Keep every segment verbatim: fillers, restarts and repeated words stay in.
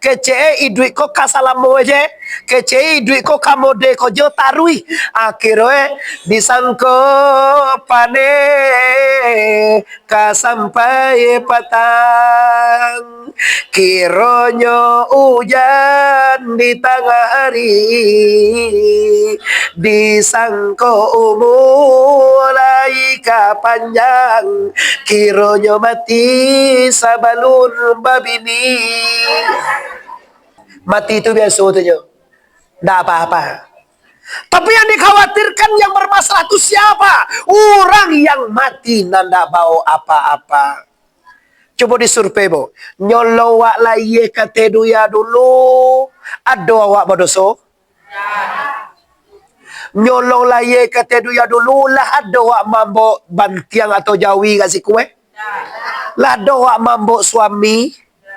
Kecek e iduik ko ka salamo je. Kecek e iduik ko ka mode ko jo taruih. Akhiro e disangko paneh ka sampai patang. Kironyo ujan di tangah ari, disangko umua lai ka panjang, kironyo mati sabalun babini. Mati tu biaso tu nyo, ndak apa-apa. Tapi yang dikhawatirkan, yang bermasalah tu siapa? Urang yang mati nan ndak bawa apa-apa. Cubo disurvei, bo. Nyolong wak layie ka ateh dunia dulu, ado awak badoso? Nyolong layie ka ateh dunia dulu, lah ado wak mambok bantiang atau jawi ka siko, eh? Lah ado wak mambok suami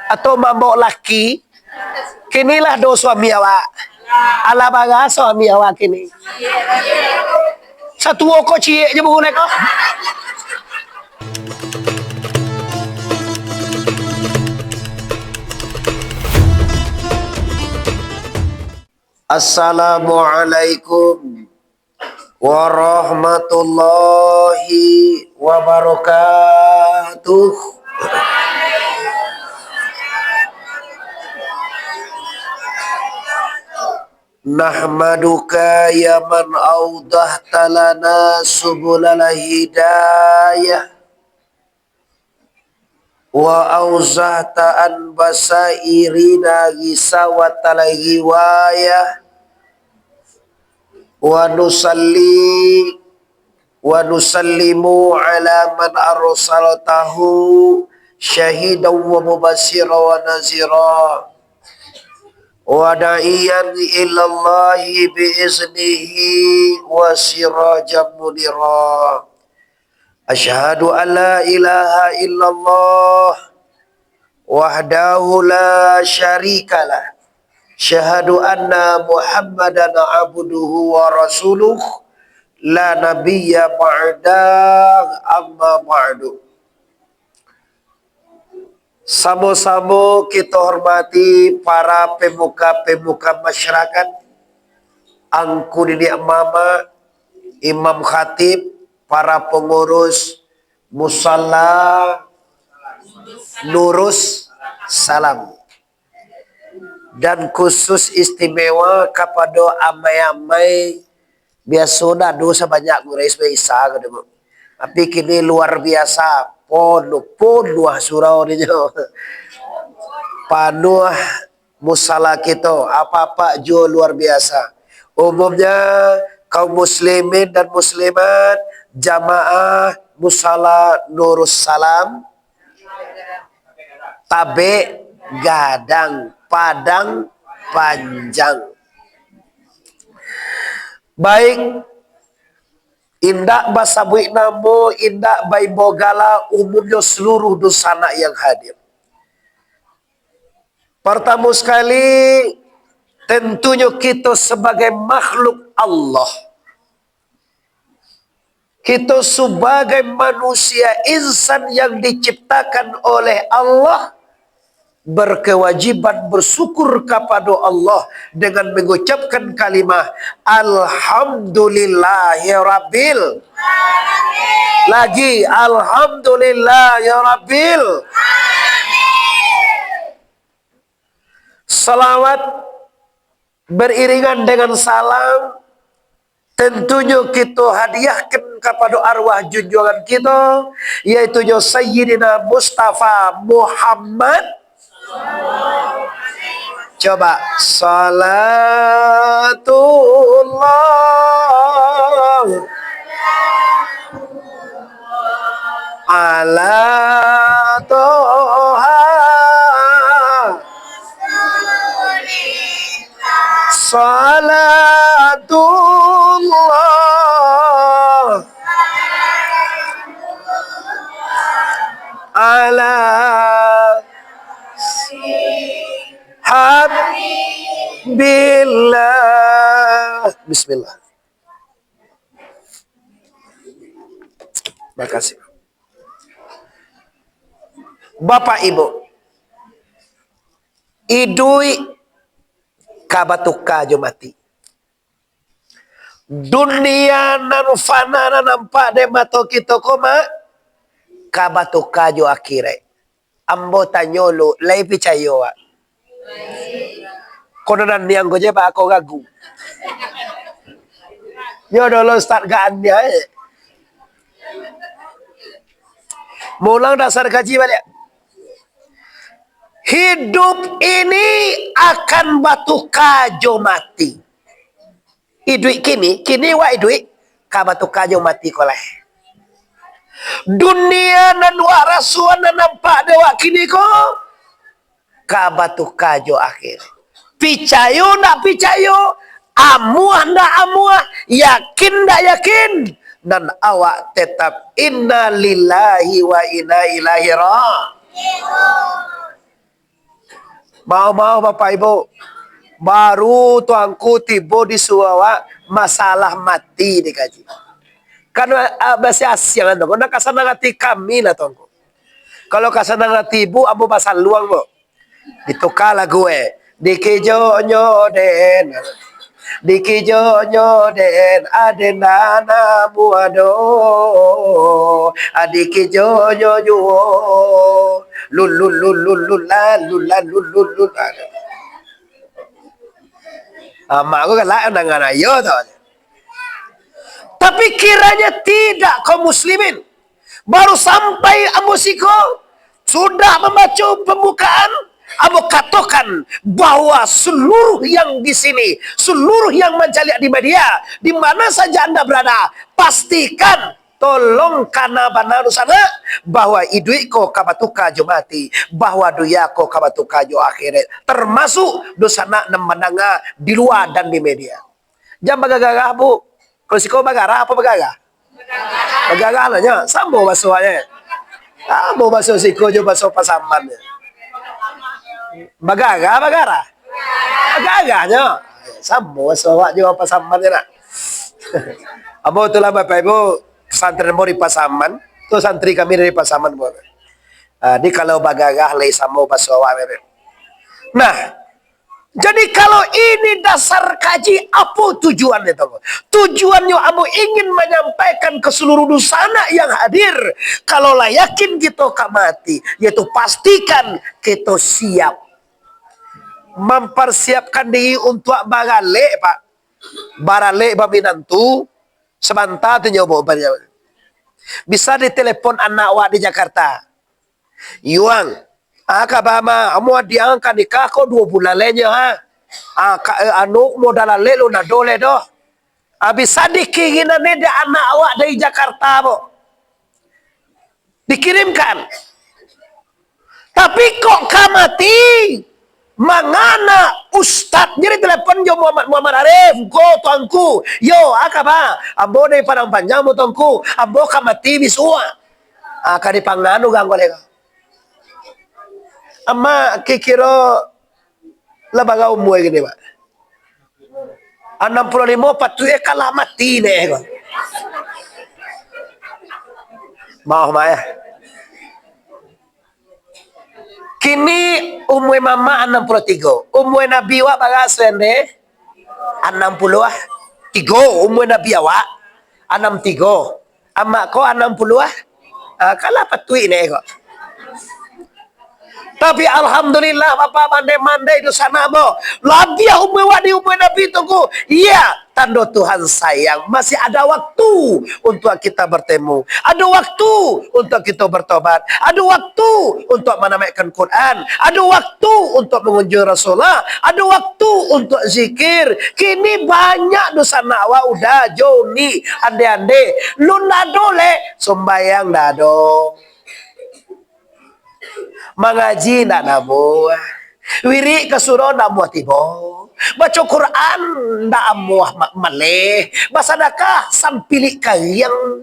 atau mambok laki? Kini lah ado suami awak. Alah bara suami awak kini. Satuo ko ciek je bagulai ko. Assalamualaikum warahmatullahi wabarakatuh. Nahmaduka ya man awdahta lana subulal hidayah, wa auzahta an basairina ghisawatal ghiwayah, wa nusalli wa nusallimu ala man arsaltahu syahidan wa mubasyiran wa nazira, wa da'iyan ilallahi bi iznihi wa sirajan munira. Asyhadu an la ilaha illallah wahdahu la syarikalah. Asyhadu anna Muhammadan abduhu wa rasuluh, la nabiyya ba'dah, amma ba'du. Samo-samo kito hormati para pemuka-pemuka masyarakat, angku niniak mamak, imam khatib, para pangurus musala Nurus Salam. Dan khusus istimewa kapado amai-amai, biaso ndak ado sabanyak Quraisy Isa ko dulu. Tapi kini luar biasa, ponuah, ponuah surau ninyo. Panuah musala kito, apak-apak juo luar biasa. Umumnya kaum muslimin dan muslimat, jamaah musala Nurus Salam, Tabek Gadang, Padang Panjang. Baik, indak basabuik namo, indak baimbau gala, umumnyo seluruh dunsanak yang hadir. Partamo sakali, tentunyo kito sabagai makhluk Allah, kito sabagai manusia insan yang diciptakan oleh Allah, berkewajiban bersyukur kapado Allah dengan mengucapkan kalimah, "Alhamdulillahirabbil." Lagi, "Alhamdulillahirabbil." Salawat beriringan dengan salam, tentunyo kito hadiahkan kapado arwah junjuangan kito, yaitunyo Sayyidina Mustafa Muhammad. Coba, salatullah ala Toha. Salatullah ala Habibillah. Bismillah. Makasih. Bapak Ibu, Iduik ka batuka jo mati. Dunia nan fana nan nampak dek mato kito ko, ma, ka batuka jo akhirat. Ambo tanyo lu, lai picayo, Wak? Kono nan niang ko je, Pak, ako gagu. Yo dolo Ustaz Gaan ni, eh. Mulang dasar kaji baliak. Hidup ini akan batuka jo mati. Iduik kini, kini wak iduik, ka batuka jo mati ko lai. Dunia nan wak rasuan nan nampak dek wak kini ko, ka batuka jo akhir. Picayo ndak picayo, amuah ndak amuah, yakin ndak yakin, nan awak tetap inna lillahi wa inna ilaihi ra-. Maoh-maoh Bapak Ibu, baru tuangku tibo di surau awak, masalah mati dikaji. Kan, ah, basi asiang tu, nak ka sanang ati kami lah tuangku. Kalau ka sanang ati ibu, ambo basaluang, Bu. Dituka lagu, eh. Dikijonyo den. Dikijonyo den, aden nana muado. Dikijonyo juo. Lul, lul, lul, lul, lul, la, lul, la, lul, lul, lul. Amak ko galak danga ayo tu. Tapi kiranya tidak, kaum muslimin. Baru sampai ambo siko, sudah mambaco pambukaan, ambo katokan bahwa seluruh yang di sini, seluruh yang mancaliak di media, di mana saja anda berada, pastikan, tolong kana bana dunsanak, bahwa iduik ko ka batuka jo mati, bahwa dunia ko ka batuka jo akhirat, termasuk dunsanak nan mandanga di lua dan di media. Jan bagarah, Bu. Kalau siko bagarah apo bagarah? Bagarah lah nyo. Samo baso awaknyo. Samo baso siko jo baso Pasaman nyo. Bagarah, bagarah. Bagarah nyo. Samo baso awak jo Pasaman nyo nak. Ambo tu lah Bapak Ibu, pesantren ambo di Pasaman. Tu santri kami dari Pasaman, Bu. Ah, jadi kalau bagarah lai samo baso awak, Bu. Nah, jadi, kalau ini dasar kaji, apo tujuannyo tu? Tujuannyo ambo ingin manyampaikan ka saluruh dunsanak yang hadir, kalau lah yakin kito ka mati, yaitu pastikan kito siap. Mamparsiapkan diri untuak baralek, Pak. Baralek baminantu, sabanta tu nyo, Bu, bisa ditelepon anak awak di Jakarta. Yuang, ah, kaba ma, amuah diang ka nikah ko duo bulan lai nyo, ha. Ah, ka, eh, anu, modal alek lu nado lai doh. Ah, bisa dikiringan ni dek anak awak dari Jakarta, Bu. Dikirimkan. Tapi kok ka mati? Mangana ustad, jadi telepon jo Muhammad, Muhammad Arif, ko tuanku. Yo, ah, kaba? Ambo dari Padang Panjang, Bu, tuanku. Ambo ka mati bisuak. Ah, ka dipanganu urang ko lai ko. Amak, kiro-kiro lah bara umua kini, Pak? Anam puluah limo patuik e ka lah mati nyo ko. Maoh, Mak, yo. Kini umua mamak anam puluah tigo. Umua Nabi wak bara, Suende? Anam puluah tigo. Umua Nabi awak anam tigo. Amak ko anam puluah, ah, ka lah patuik nyo ko. Tapi alhamdulillah, Bapak, mandai-mandai dunsanak ambo. Labiah umua wak di umua Nabi tu ko. Iya, tando Tuhan sayang. Masih ada waktu untuk kita bertemu. Ada waktu untuk kita bertobat. Ada waktu untuk manamaikkan Quran. Ada waktu untuk mengunjungi Rasulullah. Ada waktu untuk zikir. Kini banyak dunsanak awak udah jo ni. Ande-ande. Lu ndak ado lai. Sumbayang ndak ado. Mangaji ndak namuah. Wirik ka surau ndak namuah tibo. Baco Quran ndak namuah ma-, maleh. Basadakah sampilik kariang.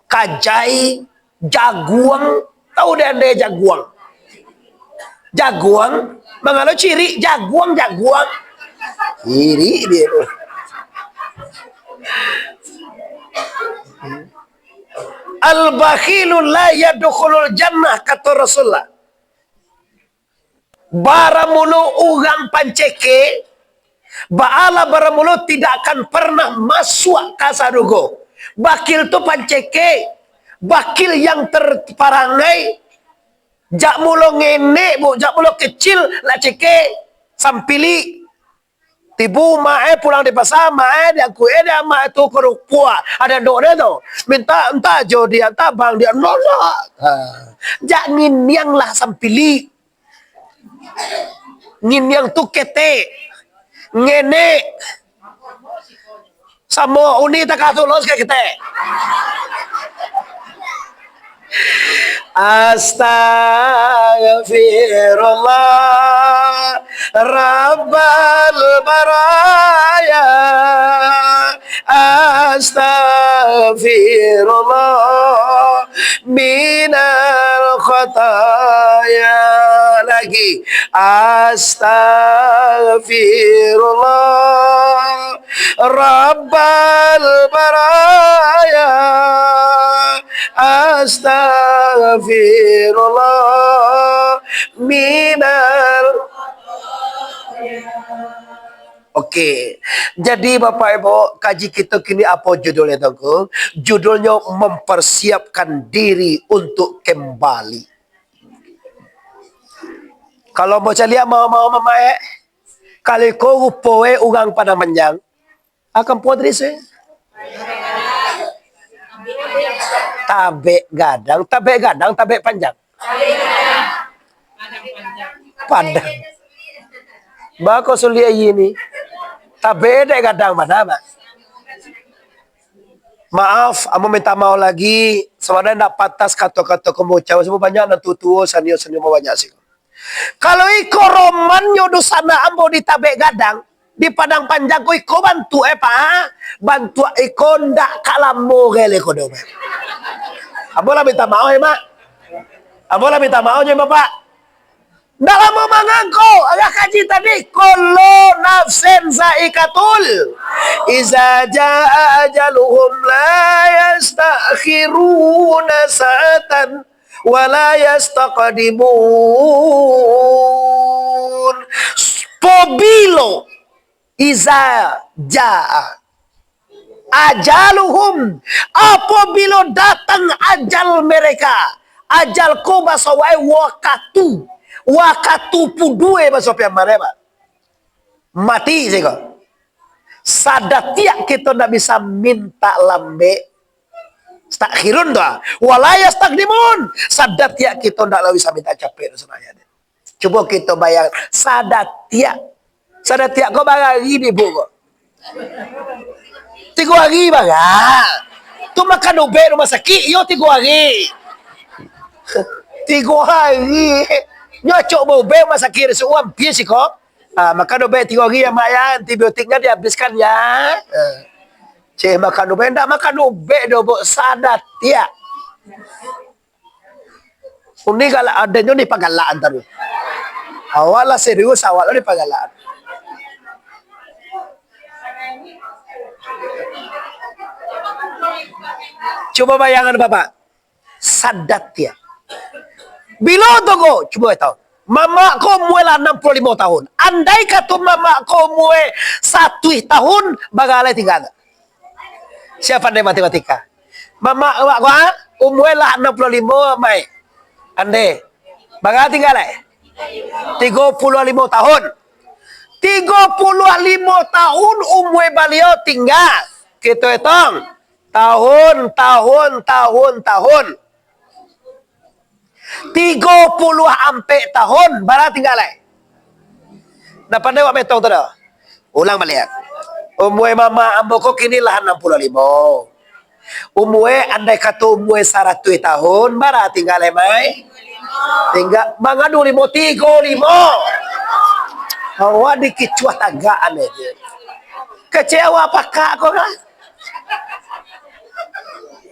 Kajai, jaguang. Tahu dek ande jaguang? Jaguang. Mangalo cirik jaguang, jaguang. Cirik dia tu. Al-bakhilu la yadkhulul jannah, kata Rasulullah. Baramulo urang panceke, baalah baramulo tidak akan pernah masuak ka sarugo. Bakil tu panceke, bakil yang terparangai, jak mulo ngenek, Bu, jak mulo kecil, lah ceke, sampilik. Tibo mak e pulang di pasa, mak e diangkut e dek amak e tu ka rupuak. Ado andok dia tu. Minta, entah jo dia, entah bang dia, nolak. Ha. Jak nginiang lah sampilik. Nginiang tu ketek. Ngenek. Samo uni takah tu los ka ketek. Astaghfirullah, Rabbal baraya. Astaghfirullah, minal khataya. Lagi. Astaghfirullah, Rabbal baraya, astaghfirullah minal. Oke, jadi Bapak Ibu, kaji kito kini apo judulnyo, Tuangku? Judulnyo mempersiapkan diri untuk kembali. Kalau mau caliak mau-mau mamaek, kalau iko rupo e urang Padang Panjang, akan puas diri se. Tabek gadang, tabek gadang, tabek panjang. Padang. Bako suliah ini. Tabek dek gadang mana, Mak? Maaf, ambo minta maaf lagi. Sabananyo ndak pantas kato-kato ko ambo ucap. Sabab banyak nan tuo-tuo, sanio-sanio banyak siko. Kalau iko romannyo dunsanak ambo di Tabek Gadang, di Padang Panjang ko iko bantuak e, Pak. Bantuak iko ndak ka lamo gai lai ko doh, Pak. Ambo lah minta maaf, yo, Mak. Ambo lah minta maaf, yo, Bapak. Ndak lamo mangangko, agak kaji tadi, kullu nafsin zaikatul. Iza jaa ajaluhum la yastakhiruna sa'atan wa la yastaqdimun. Apabilo iza jaa ajaluhum, apabilo datang ajal mereka, ajal ko baso wae wakatu, wakatu pudue baso piamare, Pak. Mati siko. Sadatiak kito ndak bisa minta lambek, yastakhirun tu, ah. Wa la yastaqdimun. Sadatiak kito ndak lah bisa minta capek tu sabananyo. Cubo kito bayangkan, sadatiak. Sadatiak ko bara hari dibuek ko? Tigo hari bara. Tu makan ubek rumah sakik, iyo tigo hari. Tigo hari. Nyo acok baubek rumah sakik, risuak ampia siko. Ah, makan ubek tigo hari, ya, Mak, ya. Antibiotiknya dihabiskan, ya. Ah. Ceh makan ubek, ndak makan ubek doh, Buk, sadatiak. Uni galak, adenyo ni pagalak antaro. Awak lah serius, awak lah ni pagalak. Cubo bayangkan, Bapak. Sadatiak. Bilo tu ko, cubo tahu. Mamak ko umue lah anam puluah limo tahun. Andai kato mamak ko umue saratuih tahun, bara lai tingga. Sia pandai matematika? Mamak awak ko, ha? Umue lah anam puluah limo, Mai. Andai. Bara tingga lai? Tigo puluah limo tahun. Tigo puluah limo tahun umue baliau tingga. Kito etong. Tahun, tahun, tahun, tahun. Tigo puluah ampek tahun, bara tingga lai? Ndak pandai awak maetong tu doh. Ulang baliak. Umue mamak ambo ko kini lah anam puluah limo. Umue, andai kato umue saratuih tahun, bara tingga lai, Mai? Tingga, manga duo limo, tigo limo. Awak dikicuah tagak ane je. Kecek awak pakak ko kah?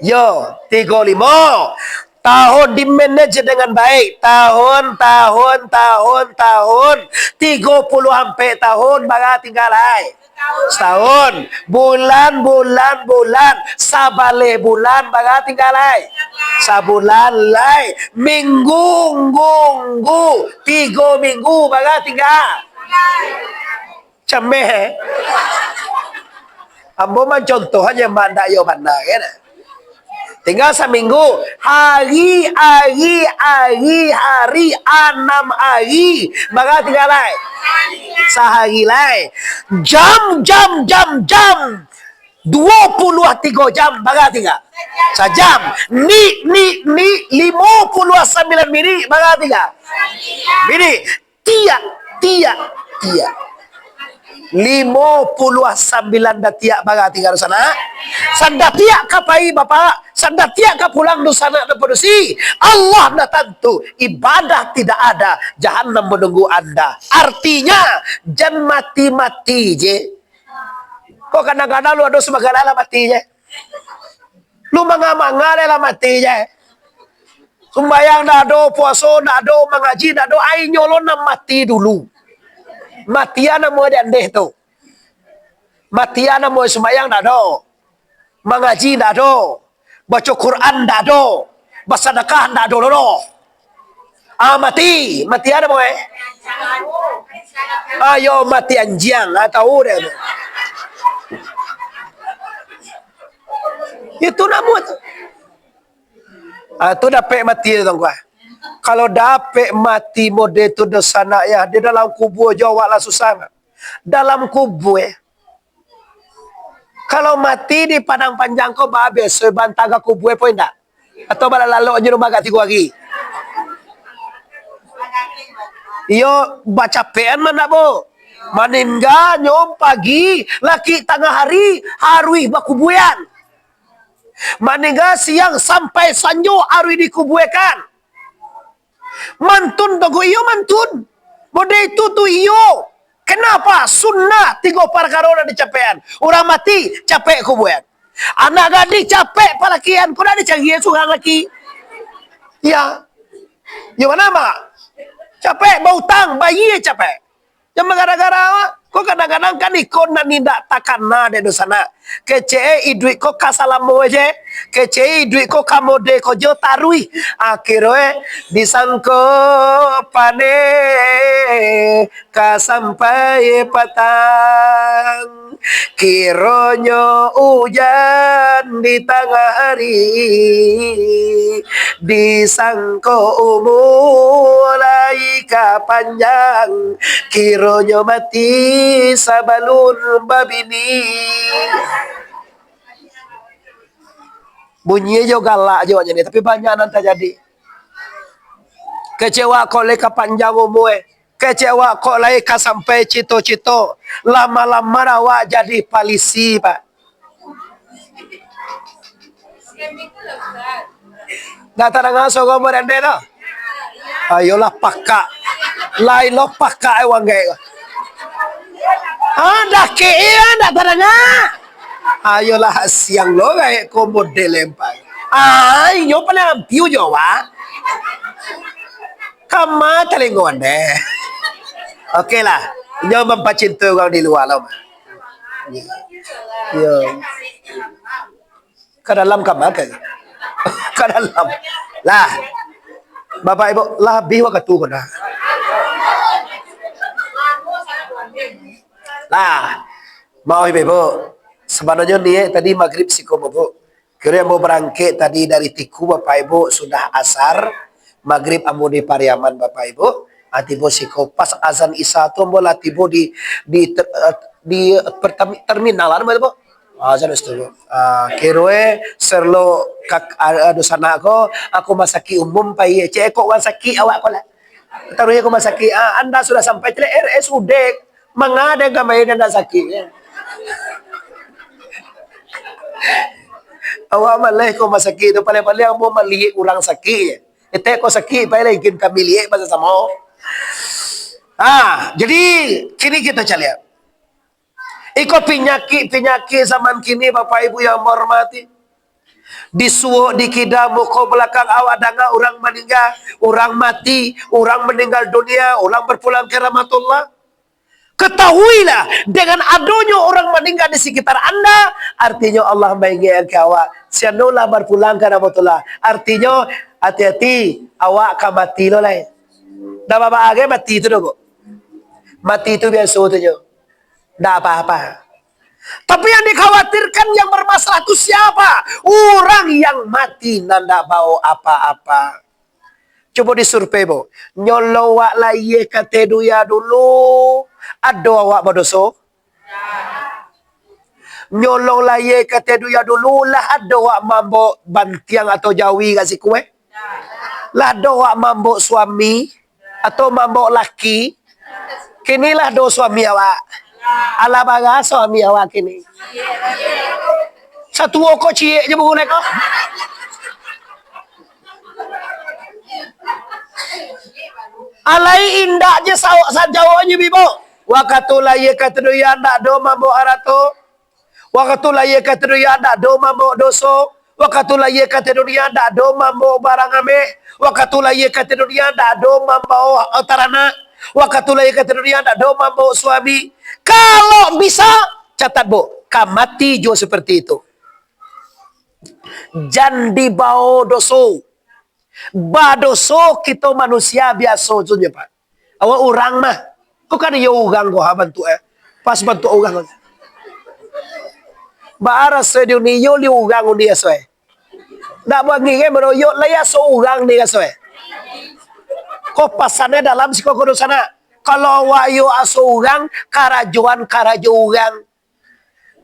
Yo, tigo limo. Tahun di-manage dengan baik. Tahun, tahun, tahun, tahun. Tigo puluah ampek tahun, bara tingga lai? Satahun. Bulan, bulan, bulan. Sabaleh bulan, bara tingga lai? Sabulan lai. Minggu, nggu, nggu. Tigo minggu, bara tingga? Cameh, eh? Ambo mancontoh aja, mak, ndak yo bana, kan? Tingga saminggu. Hari, hari, hari, hari, anam hari. Bara tingga lai? Sahari lai. Jam, jam, jam, jam. Duo puluah tigo jam, bara tingga? Sajam. Ni, ni, ni, limo puluah sambilan minik, bara tingga? Minik. Tiak, tiak, tiak. Limo puluah sambilan datiak bara tingga, dunsanak. Sandatiak ka pai, Bapak, sandatiak ka pulang, dunsanak nan padusi. Allah ndak tantu, ibadah tidak ada, jahanam menunggu Anda. Artinya, jan mati-mati je. Kok kadang-kadang lu ado sabagalah lah mati je. Lu manga-manga deh lah mati je. Sumbayang ndak ado, puaso ndak ado, mangaji ndak ado, ai nyo lo nan mati dulu. Matian namo di andeh tu. Matian namo sumbayang ndak ado. Mangaji ndak ado. Baco Quran ndak ado. Basadakah ndak ado lo doh. Ah, mati. Mati ado, boy? Ayo mati anjiang. Ah, tahu deh tu. Itu namo tu. Ah, tu dapek mati tu, Tuangku, ah. Kalau dapek mati mode tu, dunsanak, ya, di dalam kubua jo awak lah susah, nak. Dalam kubua, eh. Kalau mati di Padang Panjang ko, ba biaso bantang ka kubua, eh, po indak? Atau balalok-lalok aja rumah agak tigo hari? Iyo, bacapekan mah ndak, Bu? Maningganyo pagi, laki tangah hari, haruih bakubuan. Maningga siang sampai sanjo aruih dikubuakan. Mantun tu, iyo mantun. Mode itu tu iyo. Kenapa? Sunnah tigo parkaro nan dicapekan. Urang mati, capek kubuan. Anak gadih capek palakian, ko dak dicari surang laki. Ya. Yo mano, Mak? Capek bautang, bayia capek. Jan bagara-gara awak. Ko kadang-kadang kan iko nan indak takana dek dunsanak. Kecek e iduik ko ka salamo je. Kecek e iduik ko ka mode ko jo taruih. Akhiro e disangko paneh ka sampai patang. Kironyo ujan di tangah hari, disangko umua lai ka panjang, kironyo mati sabalun babini. Bunyi jo galak jo nyo ni, tapi banyak nan tajadi. Kecek awak kok lai ka panjang umua, eh. Kecek awak kok lai ka sampai cito-cito. Lama-lama awak jadi palisi, Pak. Ndak tadanga suaro model tu? Ayolah pakak. Lai lo pakak ai wanggai ko. Ah, dakek e, ah, ndak tadanga. Ayolah, siang lo gaek ko model empai. Ah, inyo paliang ampiu jo, Wak. Kama talingo ande. Oke lah. Inyo mampacinto urang di lua lo, Mak. Yo. Ka dalam kama ka? Ka dalam. Lah. Bapak Ibu, lah abih wakatu ko dah. Lah. Maoh Ibu-ibu. Sabananyo niaik tadi magrib siko, Bu. Kiro ambo barangkek tadi dari Tiku, Bapak Ibu, sudah asar, magrib ambo di Pariaman, Bapak Ibu. Ah, tibo siko pas azan Isya tu ambo lah tibo di, di ter-, eh, di pertami-, terminal, anu, Bapak Ibu. Ah, sudah situ, Bu. Ah, kiro e, serlo kak-, ah, dunsanak ko, ah, ka rumah sakik umum pai, cek e, kok urang sakik awak ko lah. Taruih ka rumah sakik, ah, anda sudah sampai, cek e, R S U D. Manga den kamari den ndak sakik, yo. Awak maleh ka rumah sakik tu, paling-paling ambo maliek urang sakik, yo. Etek ko sakik, pailah izin kami liek basamo-samo. Ha, jadi, kini kito caliak. Iko pinyakik-pinyakik zaman kini, Bapak Ibu yang ambo hormati. Di suok, di kida, muko, balakang awak danga urang maningga, urang mati, urang maninggal dunia, urang barpulang ka rahmatullah. Katahuilah, dengan adonyo urang maningga di sekitar anda, artinyo Allah maingatkan ka awak, si anu lah barpulang ka rahmatullah. Artinyo, ati-ati, awak ka mati lo lai. Dah baba agai mati tu doh, Bu. Mati tu biaso tu nyo. Ndak apa-apa. Tapi yang dikhawatirkan, yang bermasalah tu siapa? Urang yang mati nan ndak bawa apa-apa. Cubo disurvei, Bu. Nyolong wak layie ka ateh dunia dulu, ado awak badoso? Nyolong layie ka ateh dunia dulu, lah ado wak mambok bantiang atau jawi ka sikua? Lah ado wak mambok suami atau mambok laki? Kini lah ado suami awak. Alah bara suami awak kini. Satuo ko ciek je bagulai ko. Alai indak je sawak sajawo je bibo. Wakatu layie ka ateh dunia ndak ado mambok arato. Wakatu layie ka ateh dunia ndak ado mambok doso. Wakatu layie ka ateh dunia ndak ado mambok barang ameh. Wakatu layie ka ateh dunia ndak ado mambok, eh, taranak. Wakatu layie ka ateh dunia ndak ado mambok suami. Kalau bisa, catat, Bu, ka mati juo seperti itu. Jan dibawo doso. Badoso kito manusia biaso tu nyo, Pak. Awak urang mah. Kok kan iyo urang ko ha bantuak, eh? Pas bantuak urang. Baa raso di uni iyo li urang uni aso, eh? Ndak bangih, eh, meroyok lai aso urang ni aso, eh? Ko pasannyo dalam siko ko dunsanak. Kalau awak iyo aso urang, karajoan karajo urang.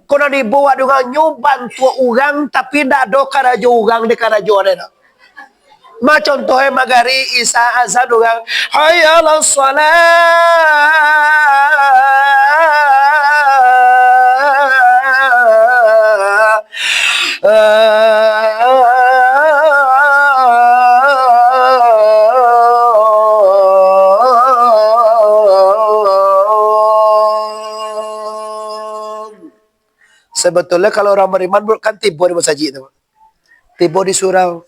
Ko nan dibuek dek urang nyo bantuak urang, tapi ndak ado karajo urang di karajo ado. Ma contoh, eh, magari isa azan urang, "Hayya alas shalah." Sebetulnyo, kalau urang bariman, kan tibo di masajik tu, tibo di surau.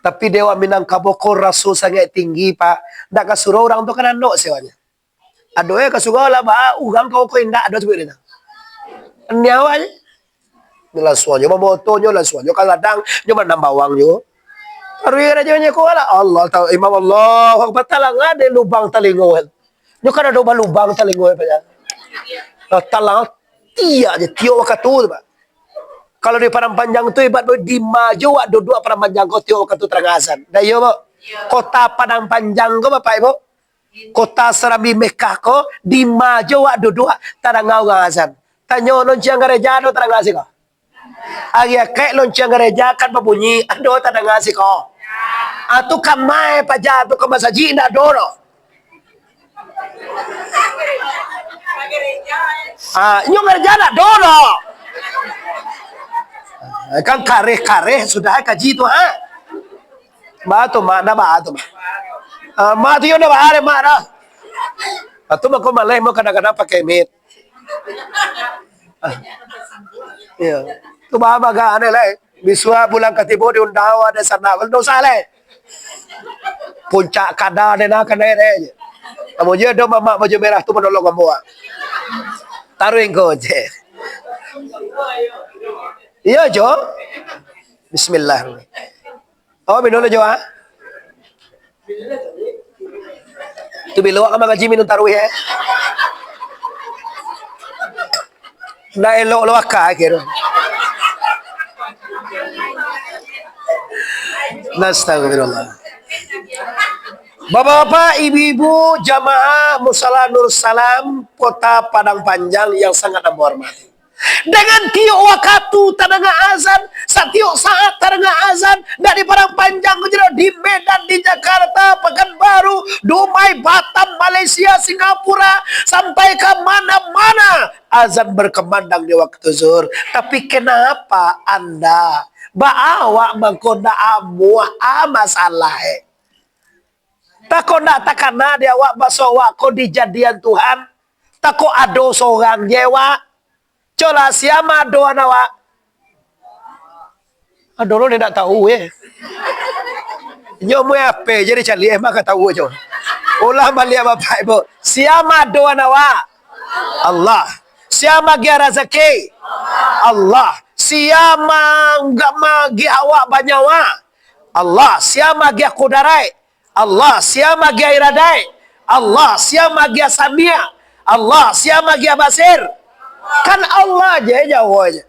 Tapi dek awak Minangkabau ko raso sangaik tinggi, Pak. Ndak ka surau urang tu kan anok sewanya. Ado eh ka surau lah, ba urang kau ko indak ado tu. Nyawa je. Lansuangnyo mamoto nyo, lansuangnyo ka ladang, nyo mananam bawang nyo. Taruih rajonyo ko lah. Allah tahu, Imam, Allahu Akbar, talang ado lubang talingo kan. Nyo kan ado balubang talingo, Pak, ya. Nah, talang tiok je, tiok wakatu tu, Pak. Kalau di Padang Panjang tu, ibarat dima jo wak duduak Padang Panjang ko tiok wakatu tarang azan. Dah iyo, Bu? Kota Padang Panjang ko, Bapak Ibu, kota Serambi Mekah ko, dima jo wak duduak tarang urang azan. Tanyo lonceng gareja ado tarang siko? Ari akaik lonceng gareja kan babunyi, ado tadanga siko. Ah, tu kamai paja tu ka masajik indak ado doh. Ah, inyo gareja indak ado doh. Ah, kan kareh-kareh sudah kaji tu, ha? Ba tu, Mak, ndak ba tu, Mak. Ah, Mak tu yo ndak ba deh, Mak, dah. Ah, tu mako maleh mo kadang-kadang pakai mic. Ah. Iyo. Tu ba-, bagak aneh lai. Bisuak bulan katibo diundang awak dek sanak, dosa lai. Puncak kada dek nak kanai dek je. Amun je do mamak baju merah tu manolong ambo, ah. Taruih engko je. Iyo, Jo. Bismillah. Oh, minum lo, Jo, ah. Tu bilo awak ka mangaji minum taruih, eh? Ndak elok lo aka kiro. Astagfirullah. Bapak-bapak, ibu-ibu, jamaah Musala Nur Salam, Kota Padang Panjang yang sangat ambo hormati. Dengan tiok wakatu tadanga azan, satiok saat tadanga azan, ndak di Padang Panjang ko je doh, di Medan, di Jakarta, Pekanbaru, Dubai, Batam, Malaysia, Singapura, sampai ka mana-mana, azan berkumandang di waktu zuhur. Tapi kenapa anda, baa awak mangko ndak amuah, ah, masalah, eh? Tako ndak takana di awak, baso awak ko dijadian Tuhan. Tako ado sorang je awak. Colah sia madoan awak. Ado lo ndak tahu, eh. Nyo mui ape je dicaliak, eh, mah ka tahu jo. Ulang baliak, Bapak Ibu. Sia madoan awak? Allah. Sia magiah razaki? Allah. Sia mangga-, magiah awak banyawa? Allah. Sia magiah kudaraik? Allah. Sia magiah iradaik? Allah. Sia magiah samia? Allah. Sia magiah basir? Kan Allah je jawabanyo.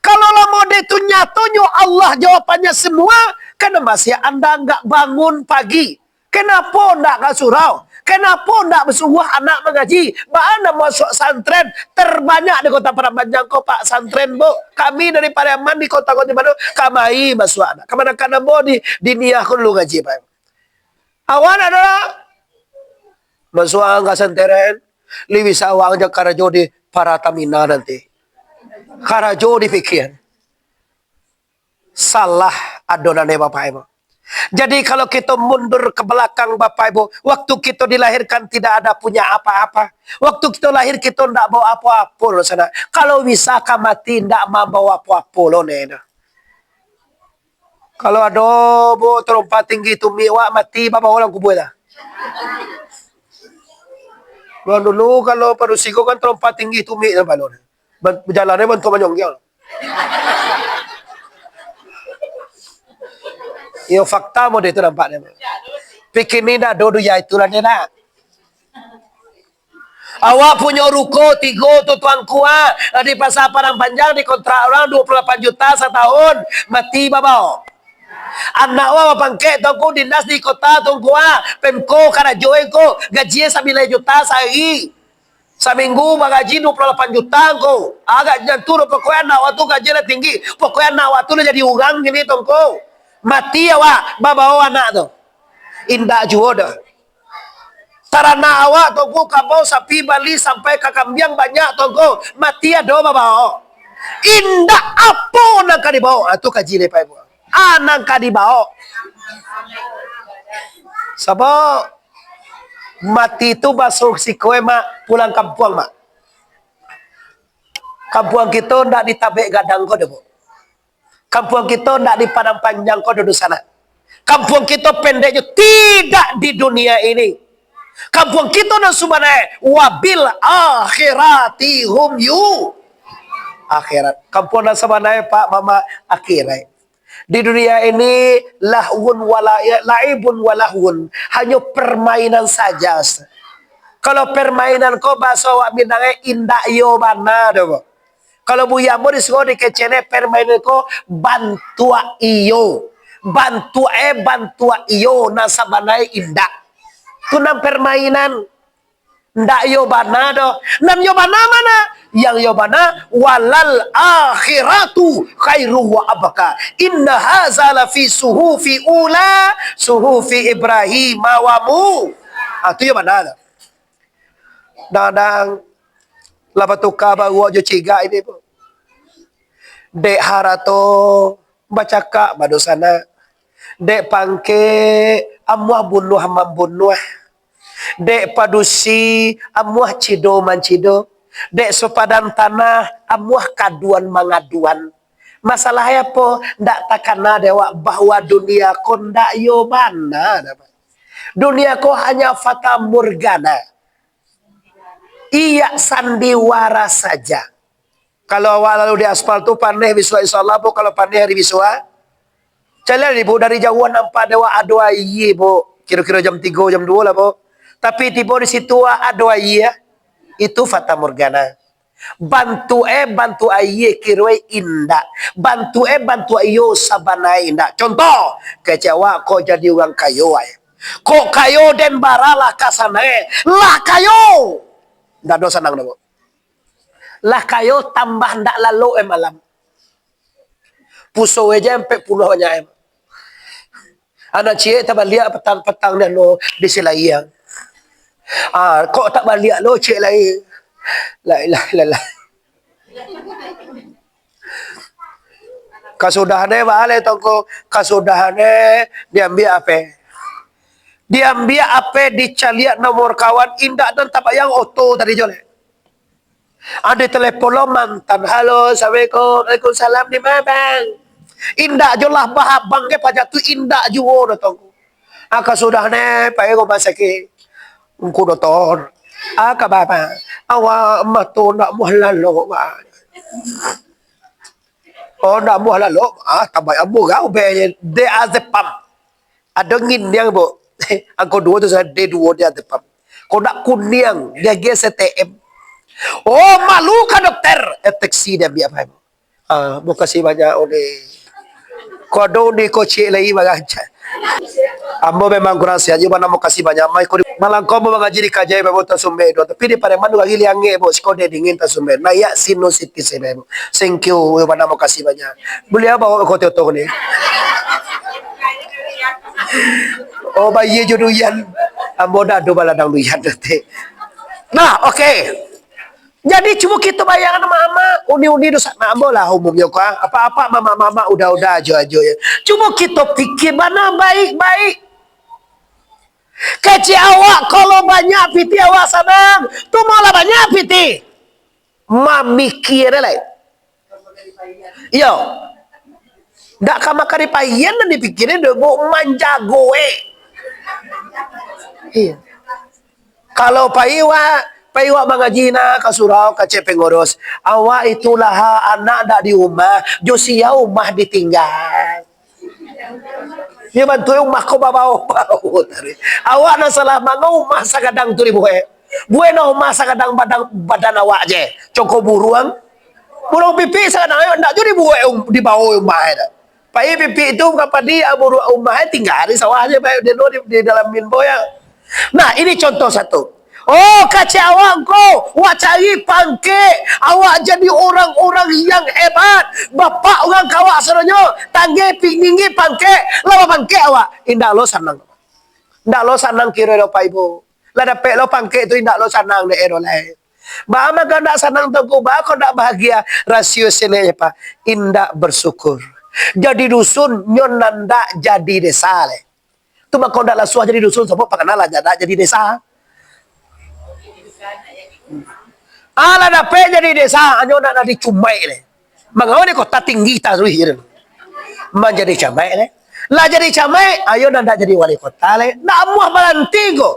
Kalau lah model tu nyatonyo Allah jawabannyo semua, kenapa masih anda nggak bangun pagi? Kenapo ndak ka surau? Kenapo ndak basuruah anak mangaji? Baa nan masuak santren terbanyak di Kota Padang Panjang ko, Pak, santren, Bu? Kami dari Pariaman di Kota Kota Baru, kami masuak anak. Kamanakan ambo di, di Niah ko dulu ngaji, Pak. Awak ndak ado masuak ka santren, liwih sawang ja karajo di Paratamina nanti. Karajo dipikia. Salah adonan, eh, Bapak Ibu. Jadi, kalau kito mundur ke belakang, Bapak Ibu, waktu kito dilahirkan tidak ada punya apa-apa. Waktu kito lahir, kito ndak bawa apo-apo lo sanak. Kalau bisa ka mati, ndak mambawa apo-apo lo, neh, dah. Kalau ado, Bu, tarompa tinggi tumik wak, mati babawo dalam kubua dah. Urang dulu, kalau padusi ko kan tarompa tinggi tumik, nampak lo. Ban-, bajalan bantuak manyonggiang. Iyo, fakta model itu nampaknyo. Pikini ndak ado dunia itu lah, ndak. Awak punyo ruko tigo tu, Tuanku, ah, di Pasar Padang Panjang, dikontrak urang duo puluah lapan juta satahun, mati babawo. Anak awak bapangkek, Tuanku, dinas di kota, Tuanku, ah, Pemko karajo ko, gajinyo sambilan juta sahari. Saminggu bagaji duo puluah lapan juta ko. Agak nyantu doh, pokoknyo anak awak tu gaji lah tinggi. Pokoknyo anak awak tu lah jadi urang kini, Tuanku. Mati awak, babawo anak tu. Indak juo doh. Taranak awak, Tuanku, kabau, sapi, bali, sampai ka kambiang banyak, Tuanku. Mati ado babawo. Indak apo nan ka dibawo. Ah, tu kaji dek Pak Ibu. Ah, nan ka dibawo. Sabab mati tu baso siko, eh, Mak, pulang kampuang, Mak. Kampuang kito ndak di Tabek Gadang ko doh, Bu. Kampuang kito ndak di Padang Panjang ko doh, sanak. Kampuang kito pendeknyo tidak di dunia ini. Kampuang kito nan sabananyo, wabil akhirati hum yu-, akhirat. Kampuang nan sabananyo, Pak, Mama, akhirat. Di dunia ini, lahwun wala-, laibun walahwun, hanyo permainan saja. Kalau permainan ko, bahaso awak Minang, eh, indak iyo bana doh, Bu. Kalau Buya ambo di surau di Kecil, eh, permainan ko bantuak iyo. Bantuak, eh, bantuak iyo, nan sabananyo indak. Tu nan permainan. Ndak iyo bana doh. Nan iyo bana ma? Yang iyo bana, "Walal akhiratu khairu wa abqa. Inna haza lafi suhufi ula, suhufi Ibrahim wa Mu-." Ah, tu iyo bana doh. Kadang-kadang lah batuka baruak jo cigak ini, Bu. Dek harato bacakak badosanak. Dek pangkek amuah bunuah mambunuah. Dek padusi amuah cido mancido. Dek sapadan tanah amuah kaduan mangaduan. Masalah apo? Ndak takana dek awak bahwa dunia ko ndak iyo bana, dah, Pak. Dunia ko hanya fata morgana. Iyak sandiwara saja. Kalau awak lalu di aspal tu, paneh bisuak, insya Allah, Bu, kalau paneh hari bisuak. Caliak ni, Bu, dari jauah nampak dek awak ado aia, Bu. Kiro-kiro jam tigo, jam duo lah, Bu. Tapi tibo di situ, ah, ado aia. Itu fata morgana. Bantuak e, bantuak aia, kiro e indak. Bantuak e, bantuak iyo, sabananyo indak. Contoh, kecek awak kok jadi urang kayo, ai. Kok kayo den bara lah ka sanang, eh. Lah kayo. Ndak ado sanang doh, Bu. Lah kayo tambah ndak lalok, eh, malam. Puso e je ampek puluah banyak, eh. Anak ciek tabaliak patang-patang dah lo di Silayang. Ah, kok tak baliak lo ciek lai. La ilaha illallah. Kasudahan e, baa lai tongko, kasudahan e diambiak ape? Diambiak ape, dicaliak nomor kawan, indak dan tabayang oto tadi jo lai. Ado telepon lo mantan, "Halo, assalamualaikum." "Waalaikumsalam, di ma, Bang?" Indak jo lah bahabang ge paja tu, indak juo doh tu. Ah, ka sudah ne, pai rumah sakik. Ngku doktor. Ah, ka bapa. Awak mah tu ndak muah lalok, Pak. Oh, ndak muah lalok. Ah, tambah ambo gau be de azepam. Ado nginiang, Bu. Angko duo tu salah, D duo di ateh pam. Kok nak kuniang, dia G C T M. Oh, malu ka dokter. Eh, taksi dia ambiak, Pak. Ah, makasih banyak, Uni. Kok ado Uni kocik lai, bagancak. Ambo memang kurang sihat, jadi bana makasih banyak. Mai ko di, malam ko ambo mangaji di Kajai, Pak, Tasumbe, doh. Tapi di Pareman tu lagi liang, Bu. Siko dia dingin Tasumbe. Naik sino siti sini, Bu. Thank you, bana makasih banyak. Buliah bawa ka Kota Oto ni. Oh, bayia jo duyan. Ambo dak ado baladang duyan tadi. Nah, oke. Jadi, cubo kito bayangkan, mama, uni-uni dosa. Nah, ambo lah umumnyo ko, ah. Apak-apak, mama-mama, uda-uda, ajo-ajo, yo. Cubo kito pikir bana baik-baik. Kecek awak, kalau banyak pitih awak sanang. Tu malah banyak pitih. Mamikia lai. Iyo. Ndak ka makan di payian nan dipikirin dek Bu manjago, eh. Iyo. Kalau pai wak, pai wak mangaji nah ka surau, kecek pengurus. Awak itu lah anak ndak di umah, jo sia umah ditinggal. Iyo bantu umah ko babao-bao tadi. Awak nan salah manga umah sagadang tu dibuek. Buek nah umah sagadang badan, badan awak je. Congko buruang. Buruang pipik sagadang awak ndak jo dibuek um, dibao umah tu. Pai pipik tu ka padi, ah, buruang umah tingga di sawah je, pai deno di, di dalam minbo ya. Nah, ini contoh satu. Oh, kecek awak ko, wak cari pangkek, awak jadi orang-orang yang hebat. Bapak urang ka awak sadonyo, tangge pi-, ninggi pangkek, lah bapangkek awak. Indak lo sanang. Indak lo sanang kiro do Pak Ibu. Lah dapek lo pangkek tu indak lo sanang dek ero lai. Ba mangko ndak sanang Tuanku, ba kok ndak bahagia, rasio sini aja, Pak. Indak bersyukur. Jadi dusun, nyo nan ndak jadi desa lai. Tu mako ndak lah suah jadi dusun, sabab pangana lah ndak jadi desa. Alah dapek jadi desa, anyo ndak jadi cumaik lai. Mangawai di kota tinggi taruih je. Manjadi camaik lai. Lah jadi camaik, ayo ndak jadi wali kota lai. Ndak amuah balanti ko.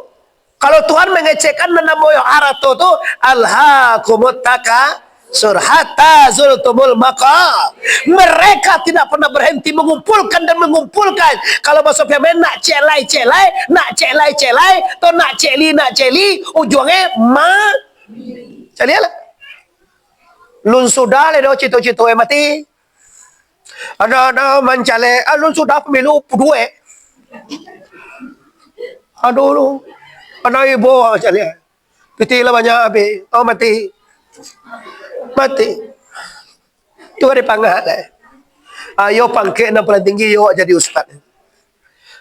Kalau Tuhan mangecekkan nan namonyo harato tu, "Alhaakumut takatsur hatta zurtumul maqabir." Mereka tidak pernah berhenti mengumpulkan dan mengumpulkan. Kalau bahaso Piaman, nak cek lai, cek lai, nak cek lai, cek lai, to nak cek li, nak cek li, ujuangnyo ma-, calialah. Lun sudah lai doh cito-cito eh mati. Ada-ada mancalek, alun sudah pemilu, duo. Aduh lu. Anak ibu mancalek. Pitih lah banyak habis. Oh, mati. Mati. Tu ada pangah lah. Ayo pangkek nan paling tinggi, yo jadi ustaz.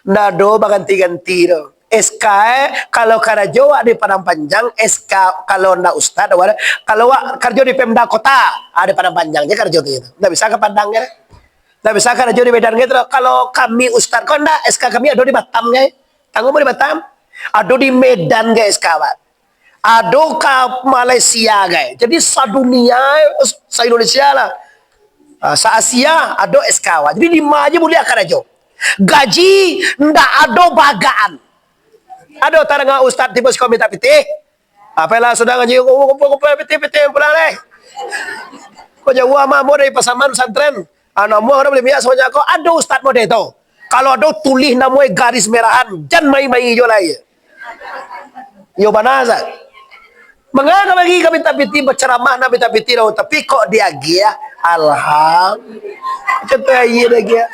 Ndak ado baganti-ganti doh. S K, eh, kalau karajo wak di Padang Panjang, S K, kalau ndak ustad, wak, kalau wak karajo di Pemda Kota, ah, di Padang Panjang je karajo tu, gitu. Ndak bisa ka Padang, kan? Ndak bisa karajo di Medan, gitu. Kalau kami ustad, kok ndak, S K kami ado di Batam, kan? Tanggung di Batam? Ado di Medan, kan, S K, Pak. Ado ka Malaysia, gai. Jadi, sadunia, sa-Indonesia lah. Ah, sa-Asia, ado S K awak. Jadi, di ma aja buliah karajo. Gaji ndak ado bagaan. Ado tarang ustad tibo siko minta pitih. Apolah sudah ngaji, kumpul-kumpul pitih-pitih pulang deh. Ko jauah mah, ambo dari Pasaman Pesantren. Anak muah urang bali minyak sabanyak ko, ado ustad model tu. Kalau ado tulih namonyo garis merahan, jan mai-mai jo lai. Iyo bana, Ustaz. Manga ka bagi ka mintak pitih, bacaramah nak mintak pitih dah, tapi kok diagiah, alham-, contoh aia diagiah.